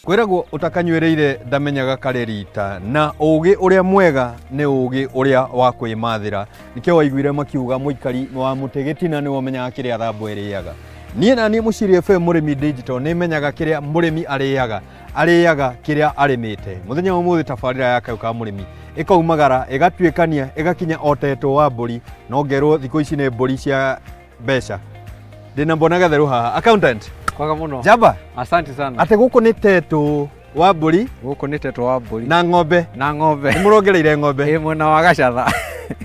Kwĩragwo ũtakanyuĩrĩire ndamenyaga karĩ rita, na ũgĩ ũrĩa mwega nĩ ũgĩ ũrĩa wa kwĩmathĩra. Nĩkĩo waiguire makiuga mũikari wa mũtĩ gĩtina nĩwe ũmenyaga kĩrĩa thambo ĩrĩaga. Niĩ na niĩ Mũciri FM Mũrĩmi Digital nĩmenyaga kĩrĩa mũrĩmi arĩaga, arĩaga kĩrĩa arĩmĩte. Mũthenya wa ũmũthĩ tabarĩra ya Kayũ ka Mũrĩmi ĩkaumagara ĩgatuĩkania ĩgakinya o tetwo wa mbũri, no ngerwo thikũ ici nĩ mbũri cia mbeca. Ndĩna mbona gatheru haha, accountant. Kwaga mũno. Jamba. Asante sana. Atĩ gũkũ nĩ tetũ wa mbũri. Gũkũ nĩ tetũ wa mbũri. Na ng'ombe. Na ng'ombe. Nĩ mũrongereire ng'ombe. Ĩ mwena wa Gacatha.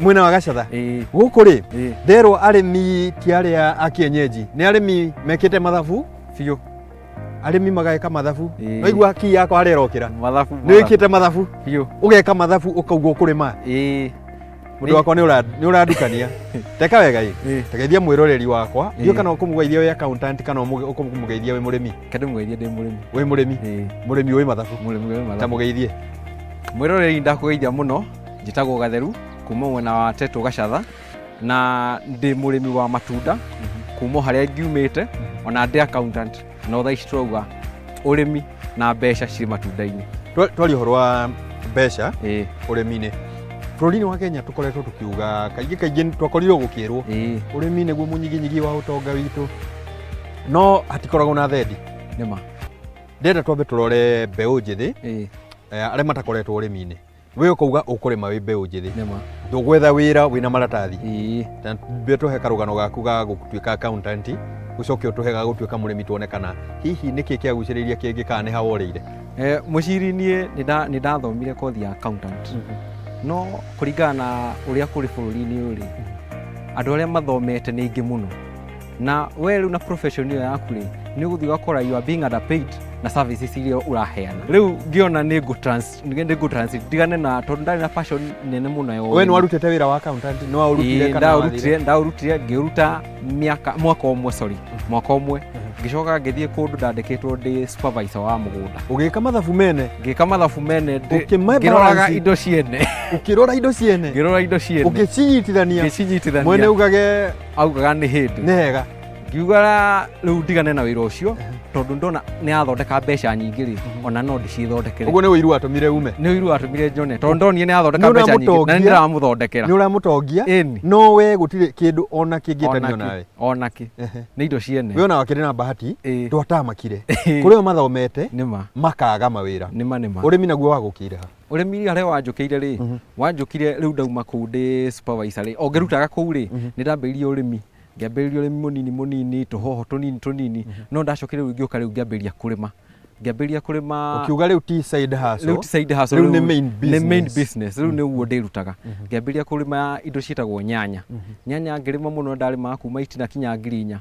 Mwena wa Gacatha. Ĩ. Gũkũ rĩ, Ĩ. nderwo arĩmi ti arĩa a kienyeji, nĩ arĩmi mekĩte mathabu biũ. Arĩmi mageka mathabu. Ĩ. Waigua kii yakwa harĩa ĩrokĩra. Mathabu. Nĩ wĩkĩte mathabu. Biũ. Ũgeka mathabu ũkauga ũkũrĩma. Ĩ. Mũndũ wakwa nĩ ũrandukania. Teka wega ĩ. Ĩ. Tegeithia mwĩroreri wakwa. Ĩ. Ndiũĩ kana ũkũmũgeithia wĩ accountant kana ũkũmũgeithia wĩ mũrĩmi. Kende mũgeithie ndĩ mũrĩmi. Wĩ mũrĩmi. Ĩ. Mũrĩmi wĩ mathabu. Mũrĩmi wĩ mathabu. Ta mũgeithie. Mwĩroreri ndakũgeithia mũno, njĩtagwo Gatheru kuma mwena wa Tetũ Gacatha na ndĩ mũrĩmi wa matunda kuma o harĩa ngiumĩte, ona ndĩ accountant, no thaa ici tũrauga ũrĩmi na mbeca cirĩ matunda-inĩ. Twaria ũhoro wa mbeca Ĩ. ũrĩmi-inĩ bũrũri-inĩ wa Kenya, tũkoretwo tũkiuga kaingĩ kaingĩ, twakorirwo gũkĩrwo Ĩ. ũrĩmi nĩguo mũnyiginyigi wa ũtonga witũ, no hatikoragwo na thendi. Nĩma. Ndĩrenda twambe tũrore mbeũ njĩthĩ, Ĩ. arĩa matakoretwo ũrĩmi-inĩ. We ũkauga ũkũrĩma wĩ mbeũ njĩthĩ, Nĩma. ndũgwetha wĩra wĩna maratathi. Ĩ. Na mbere tũhe karũgano gaku ga gũtuĩka accountant, ũcoke ũtũhe ga gũtuĩka mũrĩmi, tuone kana hihi nĩkĩ kĩagucĩrĩirie kĩngĩ kana nĩ ha worĩire. Mũciri, niĩ nĩ ndathomire kothi ya accountant, no kũringana na ũrĩa kũrĩ bũrũri-inĩ ũyũ rĩ, andũ arĩa mathomete nĩ aingĩ mũno, na we rĩu na profession ĩyo yaku rĩ, nĩ ũgũthiĩ ũgakora you are being underpaid na services iria ũraheana. Rĩu ngĩona nĩ ngũ transit ndigane na, tondũ ndarĩ na passion nene mũno ya We ũrĩmi. nĩ warutĩte wĩra wa accountant? Nĩ waũrutire Ĩĩ, kana ndaũrutire ndaũrutire ngĩũruta mĩaka mwaka ũmwe, sorry, mwaka ũmwe, ngĩcoka ngĩthiĩ kũndũ ndandĩkĩtwo ndĩ supervisor wa mũgũnda. Ũgĩka mathabu mene? Ngĩka mathabu mene Ũkĩma ngĩroraga balance. indo ciene. Ũkĩrora indo ciene. Ngĩrora indo ciene. Ũgĩcinyitithania. Ngĩcinyitithania. Mwene ugage augaga nĩ hĩndĩ. Nĩ hega. Ngiuga rĩu ndigane na wĩra ũcio, tondũ ndona nĩ athondeka mbeca nyingĩ rĩ, ona no ndĩcithondekere. Ũguo nĩ ũiru watũmire ume? Nĩ ũiru watũmire njone, tondũ ndonire nĩ athondeka Nĩ mbeca nyingĩ na nĩ ũramũtongia. ndĩramũthondekera. Nĩ ũramũtongia. Ĩni. No we gũtirĩ kĩndũ ona kĩngĩtanio Ona kĩ- nawe. Ona kĩ nĩ indo ciene. We ona wakĩrĩ na bahati, Ĩĩ. ndwatamakire. Kũrĩ o mathomete Nĩma. makaga mawĩra. Nĩma, nĩma. Ũrĩmi naguo wagũkĩire ha? Ũrĩmi harĩa wanjũkĩire rĩ, wanjũkire rĩu ndauma kũu ndĩ supervisor rĩ, o ngĩrutaga kũu rĩ, nĩ ndambĩrĩirie ũrĩmi, ngĩambĩrĩria ũrĩmi mũnini mũnini, tũhoho tũnini tũnini, no ndacokire rĩu ngĩũka rĩu ngĩambĩrĩria kũrĩma, ngĩambĩrĩria kũrĩma. Ũkiuga rĩu ti side hustle. Rĩu ti side hustle. Rĩu nĩ main Nĩ main business. business rĩu nĩguo ndĩrutaga. Ngĩambĩrĩria kũrĩma indo ciĩtagwo nyanya. Nyanya ngĩrĩma mũno, ndarĩmaga kuma itina kinya 4,000,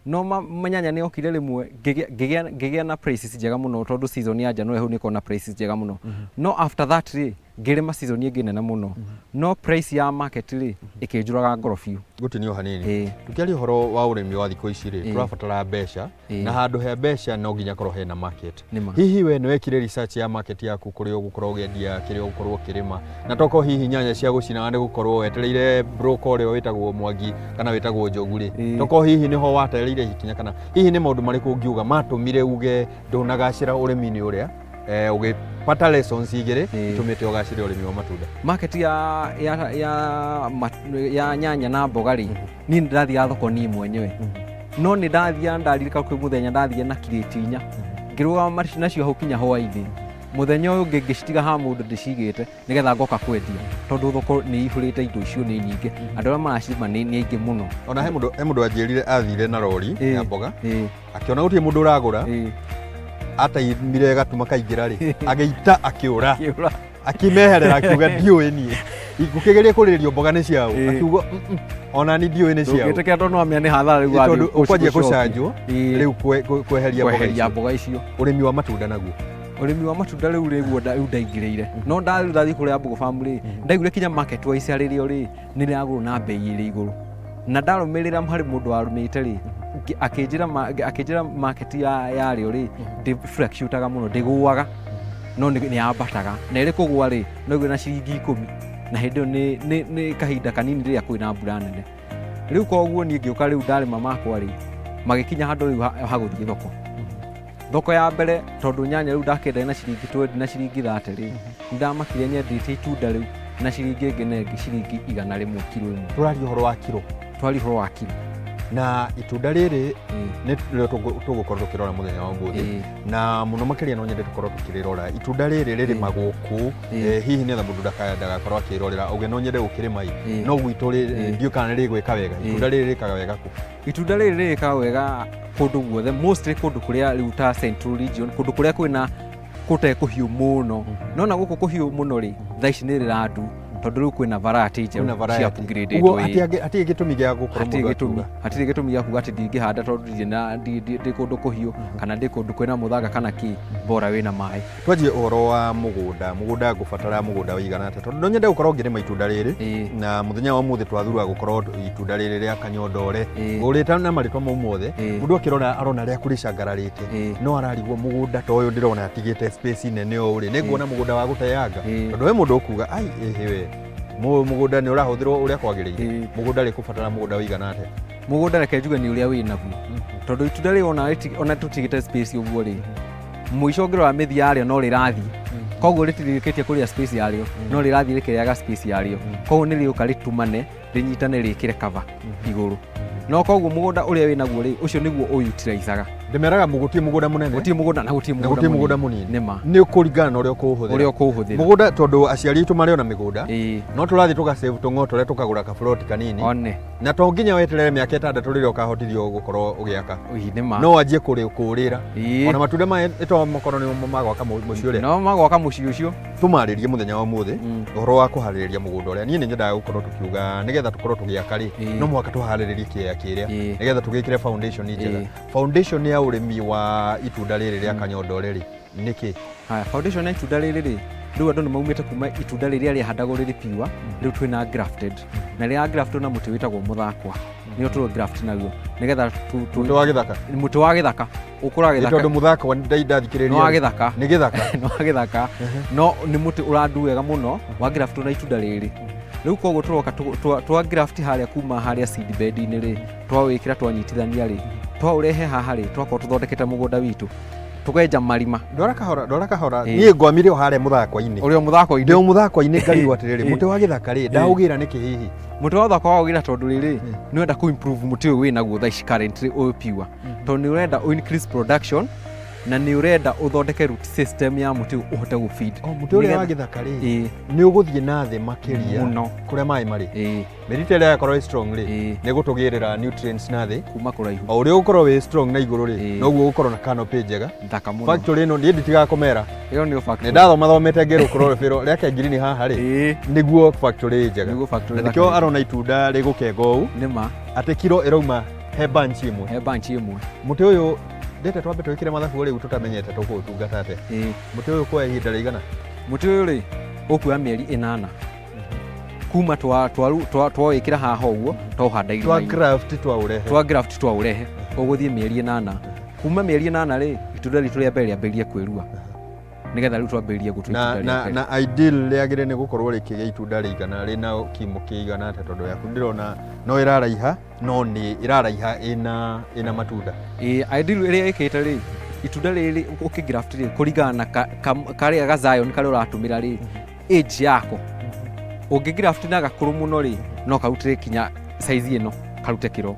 no manyanya nĩ okire rĩmwe ngĩgĩa na prices njega mũno, tondũ season ya January hau nĩ ĩkoragwo na prices njega mũno. No after that rĩ, ngĩrĩma season ĩngĩ nene mũno, no price ya market rĩ, ĩkĩnjũraga ngoro biũ. Gũtinio hanini. Ĩĩ. Tũkĩaria ũhoro wa ũrĩmi wa thikũ ici rĩ, Ĩĩ. tũrabatara mbeca, Ĩĩ. na handũ he mbeca no nginya korwo hena market. Nĩma. Hihi we nĩ wekire research ya market yaku, kũrĩa ũgũkorwo ũgĩendia kĩrĩa ũgũkorwo ũkĩrĩma? Na tokorwo hihi nyanya cia gũcina nĩ gũkorwo wetereire broker ũrĩa wĩtagwo Mwangi kana wĩtagwo Njogu rĩ, Ĩĩ. tokorwo hihi nĩho watereire ikinya, kana hihi nĩ maũndũ marĩkũ ũngiuga matũmire uge ndũnagacĩra ũrĩmi-inĩ ũrĩa ũgĩpata lessons igĩrĩ Ĩĩ. itũmĩte ũgacĩre ũrĩmi wa matunda? Market ya nyanya na mboga rĩ, niĩ nĩ ndathiaga thoko niĩ mwenyewe, no nĩ ndathiaga, ndaririka kwĩ mũthenya ndathire na kirĩti inya, ngĩrũgama nacio hau kinya hwainĩ. Mũthenya ũyũ ũngĩ ngĩcitiga ha mũndũ ndĩcigĩte nĩgetha ngoka kwendia, tondũ thoko nĩ ihũrĩte, indo icio nĩ nyingĩ, andũ arĩa maracirĩma nĩ aingĩ mũno. Ona he mũndũ anjĩrire athire na rori ya mboga, akĩona gũtirĩ mũndũ ũragũra, ataimire gatuma kaingĩra rĩ, agĩita akĩũra. Kĩũra. Akĩmeherera, akiuga ndiũĩ niĩ, ngũkĩgeria kũrĩrĩrio mboga nĩ ciao. Akiuga, ona ni ndiũĩ nĩ ciao." Ndũngĩtĩkĩra, tondũ nĩwamenya nĩ hathara rĩu wathiĩ Tondũ ũkwanjia gũcokia. gũcanjwo Ĩĩ. rĩu kweheria mboga Kweheria icio. mboga icio. Ũrĩmi wa matunda naguo? Ũrĩmi wa matunda rĩu rĩguo rĩu ndaingĩrĩire, no rĩu ndathiĩ kũrĩa Mbogo Farm rĩ, ndaiguire kinya market wise rĩrĩo rĩ nĩ rĩragũrwo na mbei ĩrĩ igũrũ, na ndarũmĩrĩra harĩ mũndũ warũmĩte rĩ, akĩnjĩra market yarĩo rĩ ndĩ fluctuateaga mũno, ndĩgũaga no nĩ yambataga, na ĩrĩ kũgũa rĩ no ĩgũe na ciringi 10, na hĩndĩ ĩyo nĩ kahinda kanini rĩrĩa kwĩna mbura nene. Rĩu koguo niĩ ngĩũka rĩu ndarĩma makwa rĩ, magĩkinya handũ rĩu ha gũthiĩ thoko. Thoko ya mbere tondũ nyanya rĩu ndakĩendagia na ciringi 20 na ciringi 30 rĩ, nĩndamakire nyendĩtie itunda rĩu na ciringi ĩngĩ na ĩngĩ ciringi 100 kiro ĩmwe. Tũraria ũhoro wa kiro. Twaria ũhoro wa kiro. Na itunda rĩrĩ nĩrĩo tũgũkorwo tũkĩrora mũthenya wa ũmũthĩ, na mũno makĩria no nyende tũkorwo tũkĩrĩrora. Itunda rĩrĩ rĩrĩmagwo kũ, hihi nĩgetha mũndũ ndagakorwo akĩrorera auge no nyende gũkĩrĩma ĩ, no gwitũ ndiũĩ kana nĩ rĩgwĩka wega. Itunda rĩrĩ rĩkaga wega kũ? Itunda rĩrĩ rĩrĩkaga wega kũndũ guothe, mostly kũndũ kũrĩa rĩu ta Central Region, kũndũ kũrĩa kwĩna kũtekũhiũ mũno. No na gũkũ kũhiũ mũno rĩ, thaa ici nĩ rĩrandu tondũ rĩu kwĩna variety njerũ cia upgraded. Ũguo hatirĩ gĩtũmi gĩa gũkorwo mũndũ akiuga. Hatirĩ gĩtũmi gĩa kuga atĩ ndingĩhanda tondũ ndirĩ na ndĩ kũndũ kũhiũ kana ndĩ kũndũ kwĩna mũthanga kana kĩ, bora wĩna maĩ. Twanjie ũhoro wa mũgũnda. Mũgũnda ngũbatara mũgũnda ũigana atĩa? Tondũ no nyende gũkorwo ngĩrĩma itunda rĩrĩ, na mũthenya wa ũmũthĩ twathura gũkorwo itunda rĩrĩ rĩa kanyondore. Ũrĩta na marĩtwa mau mothe, mũndũ akĩrora arona rĩaku rĩcangararĩte, no ararigwo mũgũnda ta ũyũ ndĩrona atigĩte space nene ũũ rĩ, nĩ nguona mũgũnda wa gũteanga. Tondũ he mũndũ ũkuga ai ĩhĩ we, mũgũnda nĩ ũrahũthĩrwo ũrĩa kwagĩrĩire. Mũgũnda rĩkũbatara mũgũnda ũigana atĩa? Mũgũnda reke njuge nĩ ũrĩa wĩnaguo, tondũ itunda rĩrĩ ona tũtigĩte space ũguo rĩ, mũico ũngĩrora mĩthia yarĩo no rĩrathiĩ, koguo rĩtirĩkĩtie kũrĩa space yarĩo, no rĩrathiĩ rĩkĩrĩaga space yarĩo, koguo nĩ rĩũka rĩtumane rĩnyitane rĩkĩre cover igũrũ. No koguo mũgũnda ũrĩa wĩnaguo rĩ, ũcio nĩguo ũutilizaga. Ndĩmeraga gũtirĩ mũgũnda mũnene, gũtirĩ mũgũnda na gũtirĩ mũgũnda mũnini. Nĩma. Nĩ ũkũringana na ũrĩa ũkũũhũthĩra. Ũrĩa ũkũũhũthĩra. Mũgũnda tondũ aciari aitũ marĩ ona mĩgũnda, no tũrathiĩ tũgasave tũng'o tũrĩa tũkagũra kaburoti kanini. One. Na to nginya weterere mĩaka 6 rĩrĩa ũkahotithio gũkorwo ũgĩaka. Nĩma. No wanjie kũrĩra. Ona matunda maya ĩto makorwo nĩ magwaka mũciĩ ũrĩa. No magwaka mũciĩ ũcio. Tũmarĩrie mũthenya wa ũmũthĩ ũhoro wa kũharĩrĩria mũgũnda ũrĩa. Niĩ nĩ nyendaga gũkorwo tũkiuga nĩgetha tũkorwo tũgĩaka rĩ, no mũhaka tũharĩrĩrie kĩea kĩrĩa nĩgetha tũgĩkĩre foundation njega. Foundation ya ũrĩmi wa itunda rĩrĩ rĩa kanyondore rĩ, nĩkĩ? Haya, foundation ya itunda rĩrĩ rĩ, rĩu andũ nĩ maumĩte kuma itunda rĩrĩa rĩahandagwo rĩrĩ pure, rĩu twĩna grafted. Na rĩrĩa grafted na mũtĩ wĩtagwo mũthakwa. Nĩo tũrĩ graft naguo. Nĩgetha mũtĩ wa gĩthaka. Mũtĩ wa gĩthaka. Ũkũraga gĩthaka. Tondũ mũthakwa ndathikĩrĩria. Nĩ wa gĩthaka. Nĩ gĩthaka. Nĩ wa gĩthaka. No nĩ mũtĩ ũrandu wega mũno wa graft na itunda rĩrĩ. Rĩu koguo tũroka twa graft harĩa kuma harĩa seed bed-inĩ rĩ, twawĩkĩra twanyitithania rĩ, twaũrehe haha rĩ, twakorwo tũthondekete mũgũnda witũ. Tũkenja marima. Ndwara kahora, ndwara kahora. Niĩ ngwamire o harĩa mũthakwa-inĩ. Ũrĩ o mũthakwa-inĩ. Ndĩ o mũthakwa-inĩ ngarigwo atĩrĩrĩ, mũtĩ wa gĩthaka rĩ, ndaũgĩra nĩkĩ hihi? Mũtĩ wa gĩthaka waũgĩra tondũ rĩrĩ, nĩ ũrenda kũ improve mũtĩ ũyũ wĩnaguo thaa ici currently ũyũ pure. Tondũ nĩ ũrenda ũ increase production na nĩ ũrenda ũthondeke root system ya mũtĩ ũyũ ũhote gũ feed. Mũtĩ ũrĩa wa gĩthaka rĩ, nĩ ũgũthiĩ na thĩ makĩria mũno kũrĩa maĩ marĩ. Mĩrita ĩrĩa yakorwo ĩ strong rĩ, nĩ gũtũgĩrĩra nutrients na thĩ kuma kũraihu. O ũrĩa ũgũkorwo wĩ strong na igũrũ rĩ, noguo ũgũkorwo na canopy njega. Thaka mũno. Factory ĩno niĩ nditigaga kũmera. Ĩyo nĩyo factory. Nĩ ndathoma thomete ngerwo chlorophyll rĩake ngirini haha rĩ, nĩguo factory njega. Nĩguo factory. Na nĩkĩo arona itunda rĩgũkenga ũũ. Nĩma. Atĩ kiro ĩrauma he bunch ĩmwe. He bunch ĩmwe. Mũtĩ ũyũ ndete twambe twĩkĩre mathabu rĩu tũtamenyete tũkũũtungata atĩa. Mũtĩ ũyũ kuoya ihinda rĩigana? Mũtĩ ũyũ rĩ, ũkuoya mĩeri 8. Kuma twawĩkĩra haha ũguo, twaũhanda irima-inĩ. Twa graft twaũrehe. Twa graft twaũrehe, ũgũthiĩ mĩeri 8. Kuma mĩeri 8 rĩ, itunda ritũ rĩa mbere rĩambĩrĩrie kwĩrua. Nĩgetha rĩu twambĩrĩrie gũtua itunda rĩa mbere. Na ideal rĩagĩrĩire nĩ gũkorwo rĩkĩgĩa itunda rĩigana rĩna kimo kĩigana atĩa, tondũ yaku ndĩrona no ĩraraiha, no nĩ ĩraraiha ĩna matunda. Ideal ĩrĩa ĩkĩte rĩ, itunda rĩrĩ ũkĩgraft rĩ, kũringana na karĩa gazion karĩa ũratũmĩra rĩ, age yako. Ũngĩgraft na gakũrũ mũno rĩ, no karutĩre kinya size ĩno, karute kĩro.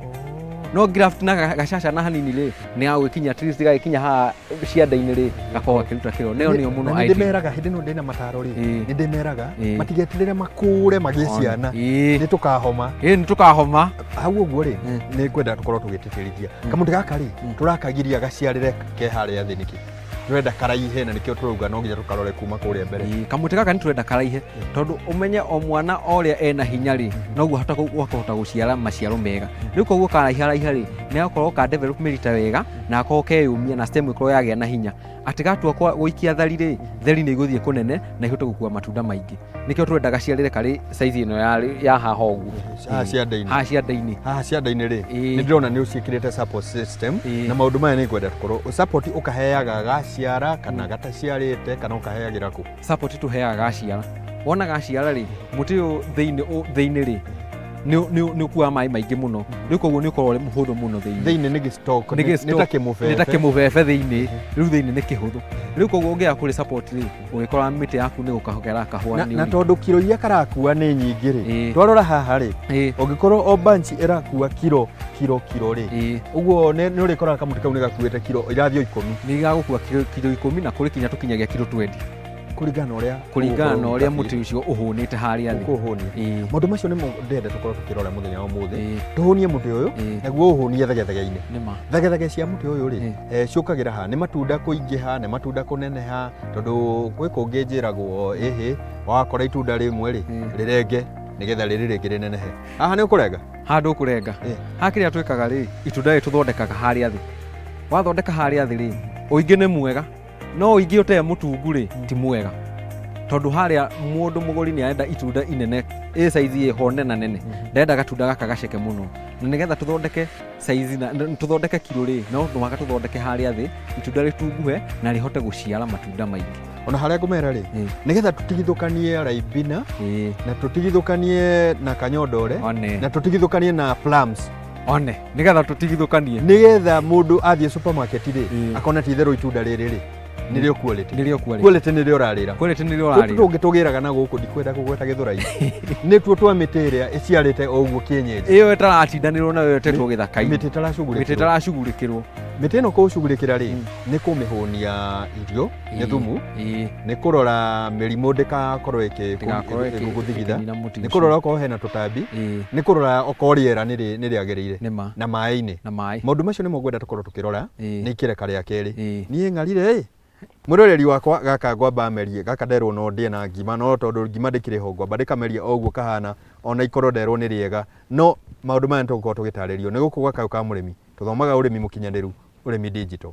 No graft na gacaca na hanini rĩ, nĩ gagũgĩkinya at least gagĩkinya haha cianda-inĩ rĩ, gakorwo gakĩruta kĩro. Nayo nĩyo mũno ideal. Nĩ ndĩmeraga hĩndĩ ĩno ndĩna mataro rĩ, nĩ ndĩmeraga matigeterere makũre magĩe ciana. Nĩ tũkahoma. Nĩ tũkahoma. Hau ũguo rĩ, nĩ ngwenda tũkorwo tũgĩtĩtĩrithia. Kamũtĩ gaka rĩ, tũrakagiria gaciarĩre ke harĩa thĩ nĩkĩ? Tũrenda karaihe na nĩkĩo tũrauga no nginya tũkarore kuma kũrĩa mbere. Kamũtĩ gaka nĩ tũrenda karaihe tondũ ũmenye o mwana o ũrĩa ena hinya rĩ, noguo akahota gũciara maciaro mega. Rĩu koguo karaiha raiha rĩ, nĩ gakorwo ka develop mĩrita wega na gakorwo keyũmia na stem ĩkorwo yagĩa na hinya. Atĩ gatua gũikia thari rĩ, theri nĩ igũthiĩ kũnene na ihote gũkua matunda maingĩ. Nĩkĩo tũrenda gaciarĩre karĩ size ĩno ya haha ũguo. Haha cianda-inĩ. Haha cianda-inĩ. Haha cianda-inĩ rĩ, nĩ ndĩrona nĩ ũciĩkĩrĩte support system na maũndũ maya nĩ ngwenda tũkorwo support ũkaheaga gaciara kana gataciarĩte kana ũkaheagĩra kũ? Support tũheaga gaciara. Wona gaciara rĩ, mũtĩ ũyũ thĩinĩ rĩ, Nĩ ũkuaga maĩ maingĩ mũno, rĩu koguo nĩ ũkoragwo ũrĩ mũhũthũ mũno thĩinĩ. Thĩinĩ nĩ gĩ-stalk, Nĩ nĩ ta gĩ-stalk, kĩmũbebe. Nĩ ta kĩmũbebe thĩinĩ. Rĩu thĩinĩ nĩ kĩhũthũ, rĩu koguo ũngĩaga kũrĩ support rĩ, ũgĩkora mĩtĩ yaku nĩ gũkahũkera kahũa. Na, Nĩ na ũritũ. tondũ kiro iria karakua nĩ nyingĩ rĩ, twarora haha rĩ, ũngĩkorwo o bunch ĩrakua kiro kiro kiro rĩ, ũguo nĩ ũrĩkoraga kamũtĩ kau nĩ gakuĩte kiro irathiĩ o 10. Nĩ gagũkua kiro 10, na kũrĩ kinya tũkinyagia kiro 20. Kũringana na ũrĩa Kũringana na ũrĩa ũgũkorwo mũtĩ ũcio ũhũnĩte harĩa thĩ. ũkũhũnia. Maũndũ macio nĩmo ndĩrenda tũkorwo tũkĩrora mũthenya wa ũmũthĩ. Tũhũnie mũtĩ ũyũ, naguo ũhũnie thegethege-inĩ. Nĩ ma. Thegethege cia mũtĩ ũyũ rĩ, ciũkagĩra ha? Nĩ matunda kũingĩha, nĩ matunda kũneneha? Tondũ gwĩ kũngĩ njĩragwo ĩhĩ, wakora itunda rĩmwe rĩ, rĩrenge nĩgetha rĩrĩ rĩngĩ rĩnenehe. Haha nĩ ũkũrenga? Handũ ũkũrenga. Ha kĩrĩa twĩkaga rĩ, itunda rĩ tũthondekaga harĩa thĩ. Wathondeka harĩa thĩ rĩ, ũingĩ nĩ mwega, no ũingĩ ũtarĩ mũtungu rĩ, ti mwega, tondũ harĩa mũndũ mũgũri nĩ arenda itunda inene, ĩ size ĩho nena nene, ndarenda gatunda gaka gaceke mũno. Na nĩgetha tũthondeke size na tũthondeke kiro rĩ, no mũhaka tũthondeke harĩa thĩ itunda rĩtunguhe na rĩhote gũciara matunda maingĩ. Ona harĩa ngũmera rĩ, nĩgetha tũtigithũkanie Ribena na tũtigithũkanie na kanyondore na tũtigithũkanie na plums. One nĩgetha tũtigithũkanie. Nĩgetha mũndũ athiĩ supermarket rĩ, akona ti itherũ itunda rĩrĩ rĩ, nĩrĩo quality. Nĩrĩo quality. Quality nĩrĩo ũrarĩra. Quality nĩrĩo Tũtũ ũrarĩra. tũngĩ tũgĩraga na gũkũ, ndikwenda kũgweta gĩthũrai, nĩtuo twa mĩtĩ ĩrĩa ĩciarĩte o ũguo kĩenyenji. Ĩyo ĩtaratindanĩrwo nayo, ĩtetwo gĩthaka-inĩ. Mĩtĩ ĩtaracugurĩkĩrwo. Mĩtĩ ĩtaracugurĩkĩrwo. Mĩtĩ ĩno kũcugurĩkĩra rĩ, nĩ kũmĩhũnia irio, nĩ thumu, nĩ kũrora mĩrimũ ndĩgakorwo Ndĩgakorwo ĩgũthigitha, ĩkĩnina mũtĩ nĩ ũcio. kũrora okorwo hena tũtambi, nĩ kũrora okorwo rĩera nĩ rĩagĩrĩire Nĩ ma. Na maĩ-inĩ. Na maĩ. Maũndũ macio nĩmo ngwenda tũkorwo tũkĩrora. Nĩ ikĩreka rĩa kerĩ. Niĩ ng'arire ĩ mwĩroreri wakwa, gaka ngwamba amerie gaka, nderwo no ndĩe na ngima, no tondũ ngima ndĩkĩrĩ ho, ngwamba ndĩkameria o ũguo kahana, ona ikorwo nderwo nĩ rĩega. No maũndũ maya nĩtũgũkorwo tũgĩtarĩrio nĩ gũkũ gwa Kayũ ka Mũrĩmi. Tũthomaga ũrĩmi mũkinyanĩru, ũrĩmi digital.